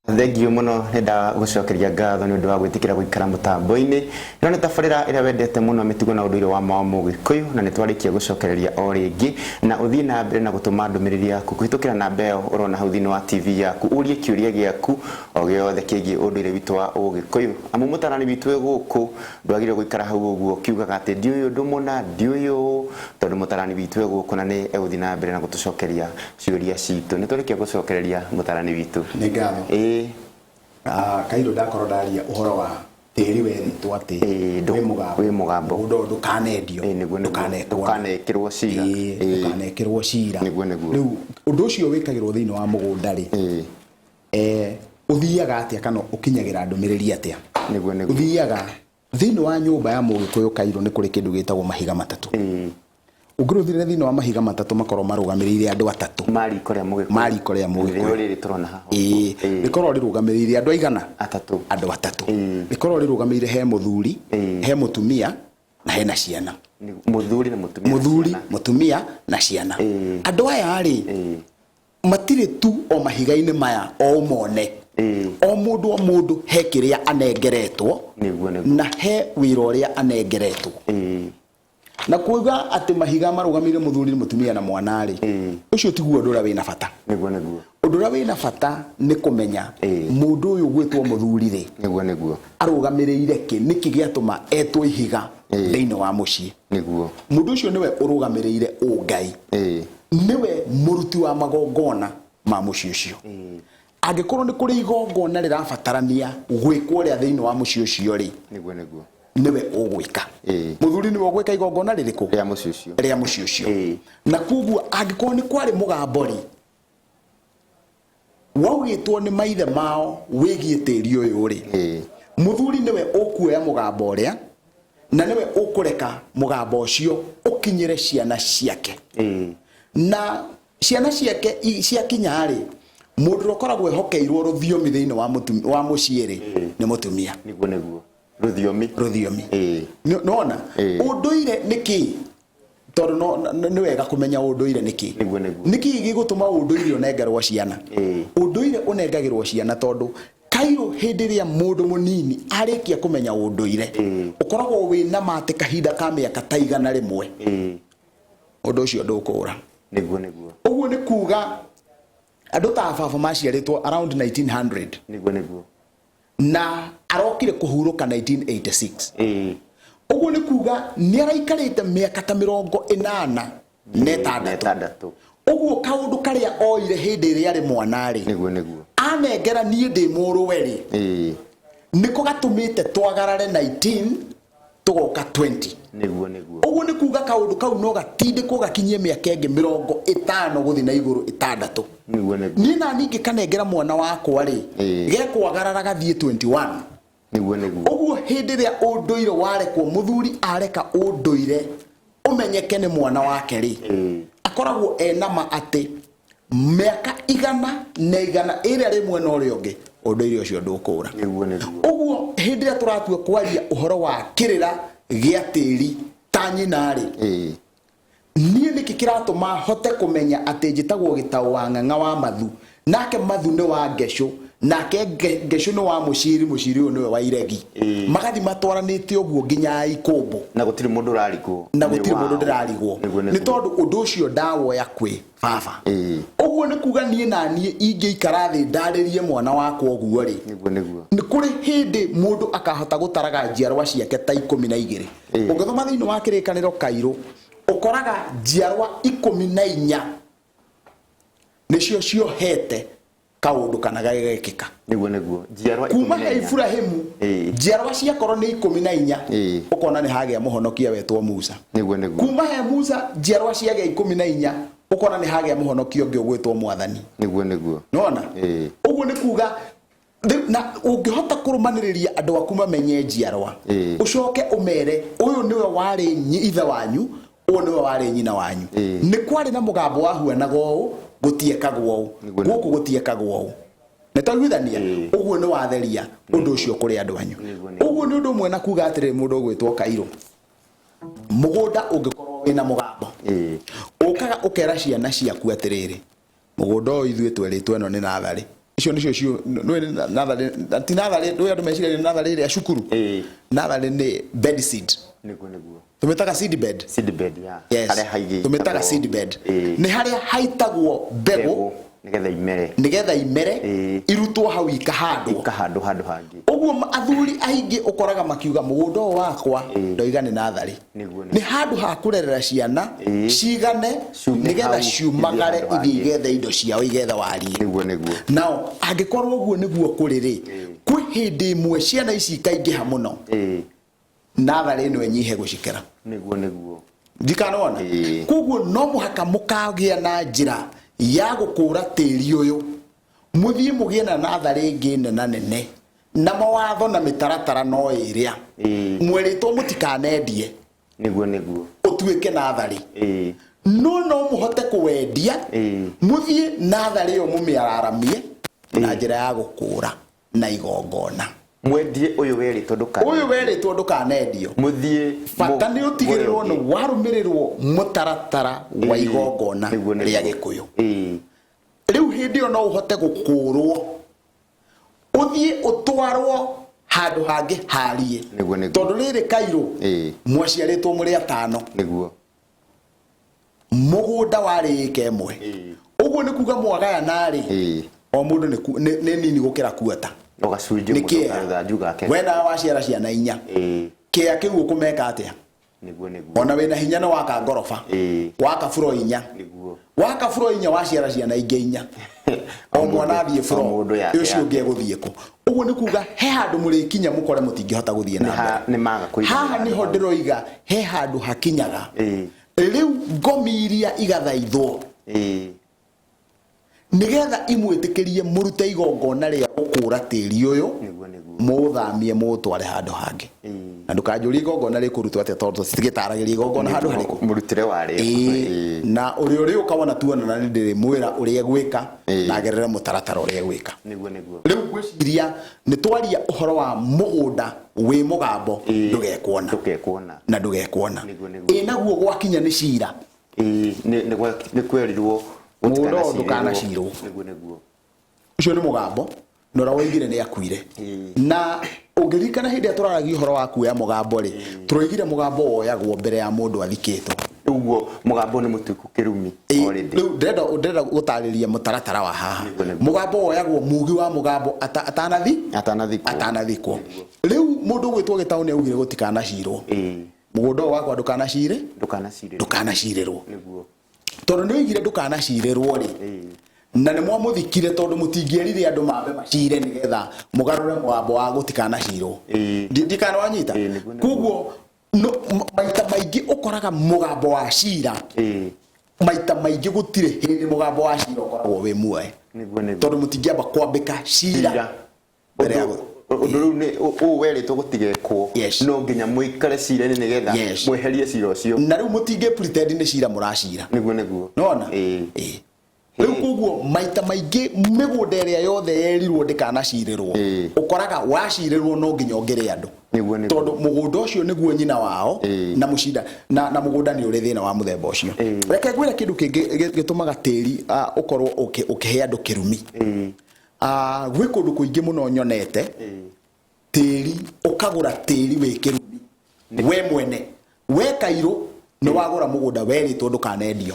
Thengiũ mũno, nĩ ndagũcokeria ngatho nĩ ũndũ wa gwĩtĩkĩra gũikara mũtambo-inĩ. Ĩno nĩ tabarĩra ĩrĩa wendete mũno, mĩtugo na ũndũire wa ma Mũgĩkũyũ, na nĩ twarĩkia gũcokereria o rĩngĩ. Na ũthiĩ na mbere na gũtũma ndũmĩrĩri yaku kũhĩtũkĩra namba ĩyo ũrona hau thĩinĩ wa TV yaku, ũrie kĩũria gĩaku o gĩothe kĩgiĩ ũndũire witũ wa Ũgĩkũyũ. Amu mũtarani witũ wĩ gũkũ, ndwagĩrĩirwo gũikara hau ũguo ũkiugaga atĩ ndiũĩ ũndũ mũna, ndiũĩ ũũ, tondũ mũtarani witũ e gũkũ na nĩ egũthiĩ na mbere na gũtũcokeria ciũria citũ. Nĩ twarĩkia gũcokereria mũtarani witũ. Nĩ ngatho. Ĩĩ. Ah, Kairũ, ndakorwo ndaria ũhoro wa tĩri werĩtwo atĩ Ĩĩ, wĩ mũgambo, wĩ mũgambo. Mũgũnda ũyũ ndũkanendio, Ĩĩ, nĩguo, nĩguo. ndũkanekwo, Ndũkanekĩrwo cira. Ĩĩ, Ĩĩ. ndũkanekĩrwo cira. Nĩguo, nĩguo. Rĩu ũndũ ũcio wĩkagĩrwo thĩinĩ wa mũgũnda rĩ, ũthiaga atĩa kana ũkinyagĩra ndũmĩrĩri atĩa? Nĩguo, nĩguo. Ũthiaga thĩinĩ wa nyũmba ya Mũgĩkũyũ, Kairũ, nĩ kũrĩ kĩndũ gĩtagwo mahiga matatũ. Ũngĩrũthĩrĩra thĩinĩ wa mahiga matatũ, makorwo marũgamĩrĩire andũ atatũ. Ma riko rĩa Mũgĩkũyũ. Ma riko rĩa Mũgĩkũyũ. Nĩrĩo rĩrĩ tũrona haha. Ĩĩ. Rĩkorwo rĩrũgamĩrĩire andũ aigana? Atatũ. Andũ atatũ. Rĩkorwo rĩrũgamĩrĩire he mũthuri, he mũtumia na hena ciana. Mũthuri na mũtumia na Mũthuri, ciana. mũtumia na ciana. Andũ aya rĩ, matirĩ tu o mahiga-inĩ maya o ũmone. O mũndũ o mũndũ he kĩrĩa anengeretwo Nĩguo, nĩguo. na he wĩra ũrĩa anengeretwo. Na kuuga atĩ mahiga marũgamĩrĩire mũthuri, mũtumia na mwana rĩ, ũcio tiguo ũndũ ũrĩa wĩna bata. Nĩguo, nĩguo. Ũndũ ũrĩa wĩna bata nĩ kũmenya mũndũ ũyũ gwĩtwo mũthuri rĩ, Nĩguo, nĩguo. arũgamĩrĩire kĩ, nĩkĩ gĩatũma etwo ihiga thĩinĩ wa mũciĩ. Mũndũ ũcio nĩwe ũrũgamĩrĩire ũngai, nĩwe mũruti wa magongona ma mũciĩ ũcio. Angĩkorwo nĩ kũrĩ igongona rĩrabatarania gwĩkwo rĩa thĩinĩ wa mũciĩ ũcio rĩ, Nĩguo, nĩguo. nĩwe ũgwĩka. Mũthuri nĩwe ũgwĩka igongona rĩrĩkũ? Rĩa mũciĩ ũcio. Rĩa mũciĩ ũcio. Na koguo angĩkorwo nĩ kwarĩ mũgambo rĩ, waugĩtwo nĩ maithe mao wĩgiĩ tĩri ũyũ rĩ, mũthuri nĩwe ũkuoya mũgambo ũrĩa na nĩwe ũkũreka mũgambo ũcio ũkinyĩre ciana ciake. Na ciana ciake ciakinya rĩ, mũndũ ũrĩa ũkoragwo ehokeirwo rũthiomi thĩinĩ wa wa mũciĩ rĩ, nĩ mũtumia. Nĩguo, nĩguo. Rũthiomi. Rũthiomi. Nona ũndũire nĩ kĩ? Tondũ nĩ wega kũmenya ũndũire nĩ kĩ. Nĩguo, nĩguo. Nĩ kĩ gĩgũtũma ũndũire ũnengerwo ciana? Ũndũire ũnengagĩrwo ciana tondũ, Kairũ, hĩndĩ ĩrĩa mũndũ mũnini arĩkia kũmenya ũndũire, ũkoragwo wĩna ma atĩ kahinda ka mĩaka ta 100 ũndũ ũcio ndũkũra. Nĩguo, nĩguo. Ũguo nĩ kuga andũ ta baba maciarĩtwo around 1900 Nĩguo, nĩguo. na arokire kũhurũka 1986. Ũguo nĩ kuga nĩ araikarĩte mĩaka ta 86. 60. Ũguo kaũndũ karĩa oire hĩndĩ ĩrĩa arĩ mwana rĩ, Nĩguo, nĩguo. anengera niĩ ndĩ mũrũwe rĩ, nĩko gatũmĩte twagarare 19 tũgoka 20. Nĩguo, nĩguo. Ũguo nĩ kuga kaũndũ kau no gatindĩkwo gakinyie mĩaka ĩngĩ 50 gũthiĩ na igũrũ, 60. Nĩguo, nĩguo. Niĩ na niĩ ngĩkanengera mwana wakwa rĩ, gekwagarara gathiĩ 21. Nĩguo, nĩguo. Ũguo hĩndĩ ĩrĩa ũndũire warekwo, mũthuri areka ũndũire ũmenyeke nĩ mwana wake rĩ, akoragwo ena ma atĩ mĩaka igana na igana ĩrĩa rĩ mwena ũrĩa ũngĩ, ũndũire ũcio ndũkũra. Nĩguo, nĩguo. Ũguo hĩndĩ ĩrĩa tũratua kwaria ũhoro wa kĩrĩra gĩa tĩri ta nyina rĩ, niĩ nĩkĩ kĩratũma hote kũmenya atĩ njĩtagwo Gĩtaũ wa Ng'ang'a wa Mathu, nake Mathu nĩ wa Ngecũ, nake Ngecũ nĩ wa Mũciri, Mũciri ũyũ nĩwe wa Iregi, magathi matwaranĩte ũguo nginya Ikũmbũ. Na gũtirĩ mũndũ ũrarigwo na nĩ gũtirĩ mũndũ wao. ndĩrarigwo. Nĩguo, nĩ nĩguo. Tondũ ũndũ ũcio ndawoya kwĩ baba. Ũguo nĩ kuga niĩ na niĩ ingĩikara thĩ ndarĩrie mwana wakwa ũguo rĩ, Nĩguo, nĩguo. Nĩ kũrĩ hĩndĩ mũndũ akahota gũtaraga njiarwa ciake ta 12. Ũngĩthoma thĩinĩ wa Kĩrĩkanĩro, Kairũ, ũkoraga njiarwa 14 nĩcio ciohete kaũndũ kana gagekĩka. Nĩguo, nĩguo. Njiarwa kuma ikũmi na he inya. Iburahimu, njiarwa ciakorwo nĩ 14, ũkona nĩ hagĩa mũhonokia wetwo Musa. Nĩguo, nĩguo. Kuma he Musa njiarwa ciagĩa 14, ũkona nĩ hagĩa mũhonokia ũngĩ ũgwĩtwo Mwathani. Nĩguo, nĩguo. Nĩwona? Ĩĩ. Ũguo nĩ kuga na ũngĩhota kũrũmanĩrĩria andũ aku mamenye njiarwa, ũcoke ũmere ũyũ nĩwe warĩ ithe wanyu, ũyũ nĩwe warĩ nyina wanyu, nĩ kwarĩ na mũgambo wahuanaga ũũ, gũtiekagwo ũũ, Nĩguo, gũkũ gũtiekagwo ũũ, nĩ twaiguithania? Ũguo nĩ watheria ũndũ ũcio kũrĩ andũ anyu. Nĩguo, nĩguo. Ũguo nĩ ũndũ ũmwe na kuga atĩrĩrĩ, mũndũ ũgwĩtwo Kairũ, mũgũnda ũngĩkorwo wĩna mũgambo, ũkaga ũkera ciana ciaku atĩrĩrĩ, mũgũnda ũyũ ithuĩ twerĩtwo ĩno nĩ natharĩ. Icio nĩcio cio nĩ natharĩ, ti natharĩ. Nĩ andũ meciria nĩ natharĩ ĩrĩa cukuru. Natharĩ nĩ bed seed. Nĩguo nĩguo. Tũmĩtaga seed bed. Seed bed ya Yes. harĩa haigĩ. Tũmĩtaga seed bed. Nĩ harĩa haitagwo mbegũ. Mbegũ nĩgetha imere. Nĩgetha imere. Irutwo hau ikahandwo. Ikahandwo handũ hangĩ. Ũguo athuri aingĩ ũkoraga makiuga, "Mũgũnda ũyũ wakwa ndoiga nĩ natharĩ." Nĩguo. Nĩ handũ ha kũrerera ciana cigane Ciume nĩgetha hau, ciumagare ithiĩ handũ ithiĩ hangĩ. Igethe indo ciao, igethe wariĩ. Nĩguo nĩguo. Nao angĩkorwo ũguo nĩguo kũrĩ rĩ, kwĩ hĩndĩ ĩmwe ciana ici ikaingĩha mũno, natharĩ ĩno ĩnyihe gũcikĩra. Nĩguo nĩguo. Ndikanona. Koguo no mũhaka mũkagĩa na njĩra ya gũkũra tĩri ũyũ, mũthiĩ mũgĩe na natharĩ ĩngĩ nena nene, na mawatho na mĩtaratara no ĩrĩa mwerĩtwo mũtikanendie. Nĩguo nĩguo. Ũtuĩke natharĩ, no mũhote kũwendia, mũthiĩ natharĩ ĩyo mũmĩararamie na njĩra ya gũkũra na igongona. Mwendie ũyũ werĩtwo ndũka Ũyũ werĩtwo ndũkanendio. Mũthiĩ Bata nĩ ũtigĩrĩrwo mũgũre nĩ ũngĩ. warũmĩrĩrwo mũtaratara wa igongona Nĩguo, nĩguo. rĩa Gĩkũyũ. Rĩu hĩndĩ ĩyo no ũhote gũkũrwo, ũthiĩ ũtwarwo handũ hangĩ hariĩ. Nĩguo nĩguo. Tondũ rĩrĩ kairũ mwaciarĩtwo mũrĩ atano, mũgũnda warĩ ĩka ĩmwe. Ũguo nĩ kuga mwagayana rĩ, o mũndũ nĩ nini gũkĩra kuota. O gacunjĩ Nĩ mũndũ kĩea. karũthanju gake. We nawe waciara ciana inya, kĩea kĩu ũkũmeka atĩa? Nĩguo nĩguo. Ona wĩna hinya nĩ waka ngoroba, waka buro inya, waka buro inya, waciara ciana ingĩ inya, o mwana athiĩ O buro mũndũ yake ũcio yake. ũngĩ egũthiĩ kũ? Ũguo nĩ kuga he handũ mũrĩkinya mũkore mũtingĩhota gũthiĩ na Nĩ mbere. nĩ maga kũiganĩra Haha handũ nĩho hau. ndĩroiga he handũ hakinyaga rĩu ngomi iria igathaithwo nĩgetha imwĩtĩkĩrie mũrute igongona rĩa gũkũra tĩri ũyũ, Nĩguo nĩguo. mũũthamie, mũũtware handũ hangĩ. Na ndũkanjũrie igongona rĩkũrutwo atĩa, tondũ citigĩtaragĩria igongona handũ harĩkũ. Mũrutĩre warĩo. Na ũrĩa ũrĩũka wona tuonana nĩ ndĩrĩmwĩra ũrĩa egwĩka na agerere mũtaratara ũrĩa egwĩka. Nĩguo nĩguo. Rĩu ngwĩciria nĩ twaria ũhoro wa mũgũnda wĩ mũgambo ndũgekuona. Ndũgekuona. Na ndũgekuona. Nĩguo nĩguo. Naguo gwakinya nĩ cira. Nĩ kwerirwo Mũgũnda ũyũ ndũkanacirwo. Nĩguo nĩguo. Ũcio nĩ mũgambo na ũrĩa woigire nĩ akuire. Na ũngĩririkana hĩndĩ ĩrĩa tũraragia ũhoro wa kuoya mũgambo rĩ, tũroigire mũgambo woyagwo mbere ya mũndũ athikĩtwo. Ũguo mũgambo nĩ mũtuĩku kĩrumi already. Rĩu ndĩrenda gũtarĩria mũtaratara wa haha. Nĩguo, nĩguo. Mũgambo woyagwo mugi wa mũgambo atanathi Atanathikwo. Atanathikwo. Rĩu mũndũ ũgwĩtwo Gĩtaũ nĩ augire gũtikanacirwo. Mũgũnda ũyũ wakwa ndũkanacire. Ndũkanacirĩrwo. Ndũkanacirĩrwo. Nĩguo. Tondũ nĩ oigire ndũkanacirĩrwo rĩ, na nĩ mwamũthikire, tondũ mũtingĩerire andũ mambe macire nĩgetha mũgarũre mũgambo wa gũtikanacirwo. Ndikana wanyita. Nĩguo, nĩguo. Koguo maita maingĩ ũkoraga mũgambo wa cira, maita maingĩ gũtirĩ hĩndĩ mũgambo wa cira ũkoragwo wĩ muoe. Nĩguo nĩguo. Tondũ mũtingĩamba kwambĩka cira Cira. mbere ya Ũndũ rĩu nĩ ũũ werĩtwo gũtigekwo. No nginya mũikare cira-inĩ nĩgetha mweherie cira ũcio. Na rĩu mũtingĩ pretend nĩ cira mũracira. Nĩguo nĩguo. Nona? Rĩu koguo maita maingĩ mĩgũnda ĩrĩa yothe yerirwo ndĩkanacirĩrwo, ũkoraga wacirĩrwo no nginya ũngĩrĩ andũ. Nĩguo nĩguo. Tondũ mũgũnda ũcio nĩguo nyina wao na mũcinda na mũgũnda nĩ ũrĩ thĩna wa mũthemba ũcio. Reke ngwĩre kĩndũ kĩngĩ gĩtũmaga tĩri ũkorwo ũkĩhe andũ kĩrumi. Gwĩ kũndũ kũingĩ mũno nyonete tĩri, ũkagũra tĩri wĩ kĩrumi we mwene, we kairũ nĩ wagũra mũgũnda werĩtwo ndũkanendio.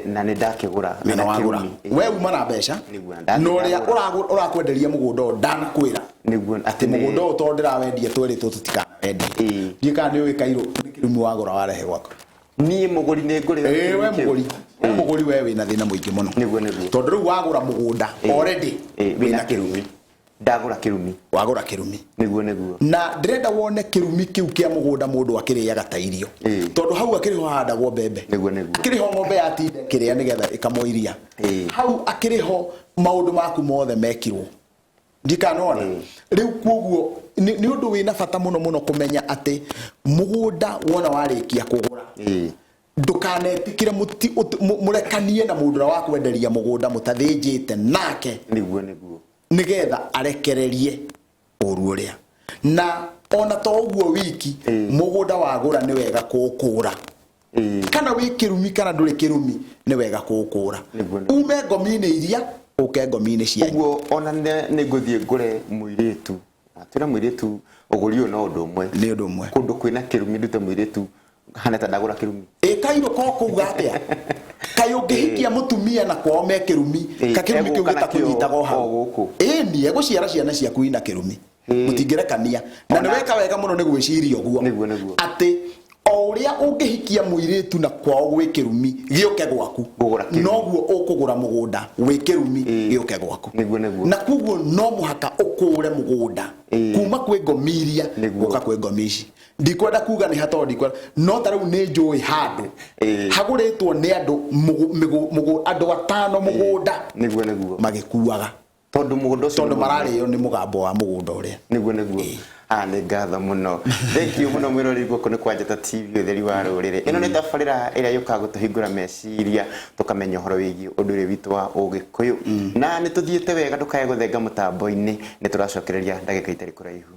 Na nĩ ndakĩgũra Na wĩna wagũra. kĩrumi. We uma na mbeca. Nĩguo, na Na ũrĩa ndagũra. ũrakwenderia mũgũnda ũyũ ndanakwĩra Nĩguo, atĩ nĩ mũgũnda ũyũ tondũ ndĩrawendia twerĩtwo tũtikanawendie. Ndiũĩ kana nĩ ũĩ kairũ nĩ kĩrumi wagũra warehe gwaku. Niĩ mũgũri nĩ ngũrĩra We kĩrumi kĩu. mũgũri, we mũgũri, we wĩna thĩna mũingĩ mũno. Nĩguo nĩguo. Tondũ rĩu wagũra mũgũnda already wĩna kĩrumi. Ndagũra kĩrumi. Wagũra kĩrumi. Nĩguo nĩguo. Na ndĩrenda wone kĩrumi kĩu kĩa mũgũnda mũndũ akĩrĩaga ta irio. Tondũ hau akĩrĩ ho hahandagwo mbembe. Nĩguo nĩguo. Akĩrĩ ho ng'ombe yatinda ĩkĩrĩa nĩgetha ĩkamwo iria. Hau akĩrĩ ho maũndũ maku mothe mekirwo. Ndikanona. Rĩu koguo nĩ ũndũ wĩna bata mũno mũno kũmenya atĩ mũgũnda wona warĩkia kũgũra, ndũkanetĩkĩre mũrekanie na mũndũ ũrĩa wakwenderia mũgũnda mũtathĩnjĩte nake. Nĩguo nĩguo. Nĩgetha arekererie ũru ũrĩa. Na ona to ũguo wiki, mũgũnda wagũra nĩ wega kũũkũra. Kana wĩ kĩrumi kana ndũrĩ kĩrumi, nĩ wega kũũkũra. Nĩguo, nĩguo. Ume ngomi-inĩ iria Ũke ngomi-inĩ cianyu. Ũguo ona nĩ ngũthiĩ ngũre mũirĩtu, twĩra mũirĩtu ũgũri ũyũ no ũndũ ũmwe. Nĩ ũndũ ũmwe. Kũndũ kwĩna kĩrumi ndute mũirĩtu hana ta ndagũra kĩrumi. Ĩ kairũ ko kuga atĩa? Kaĩ ũngĩhikia mũtumia na kwao me kĩrumi, kakĩrumi kĩu egũka nakĩo gĩtakũnyitaga o hau. o gũkũ. Ĩni, egũciara ciana ciaku ina kĩrumi. Mũtingĩrekania. Na nĩ weka wega mũno nĩ gwĩciria ũguo. Nĩguo, nĩguo. Atĩ o ũrĩa ũngĩhikia mũirĩtu na kwao gwĩ kĩrumi gĩũke gwaku, Ngũgũra kĩrumi. Noguo ũkũgũra mũgũnda wĩ kĩrumi gĩũke gwaku. Nĩguo, nĩguo. Na koguo no mũhaka ũkũre mũgũnda kuma kwĩ ngomi iria gũka kwĩ ngomi ici. Ndikwenda kuga nĩ ha tondũ ndikwenda, no ta rĩu nĩ njũĩ handũ hagũrĩtwo nĩ andũ andũ atano mũgũnda. Nĩguo, nĩguo. Magĩkuaga. Tondũ mũgũnda ũcio tondũ mararĩo nĩ mũgambo wa mũgũnda ũrĩa. Nĩguo, nĩguo. Nĩ ngatho mũno, thank you mũno mwĩrori. Gũkũ nĩ kwa Njata TV, ũtheri wa rũrĩrĩ. Ĩno nĩ tabarĩra ĩrĩa yũkaga gũtũhingũra meciria, tũkamenya ũhoro wĩgiĩ ũndũire witũ wa ũgĩkũyũ, na nĩ tũthiĩte wega. Ndũkae gũthenga mũtambo-inĩ, nĩ tũracokereria ndagĩka itarĩ kũraihu.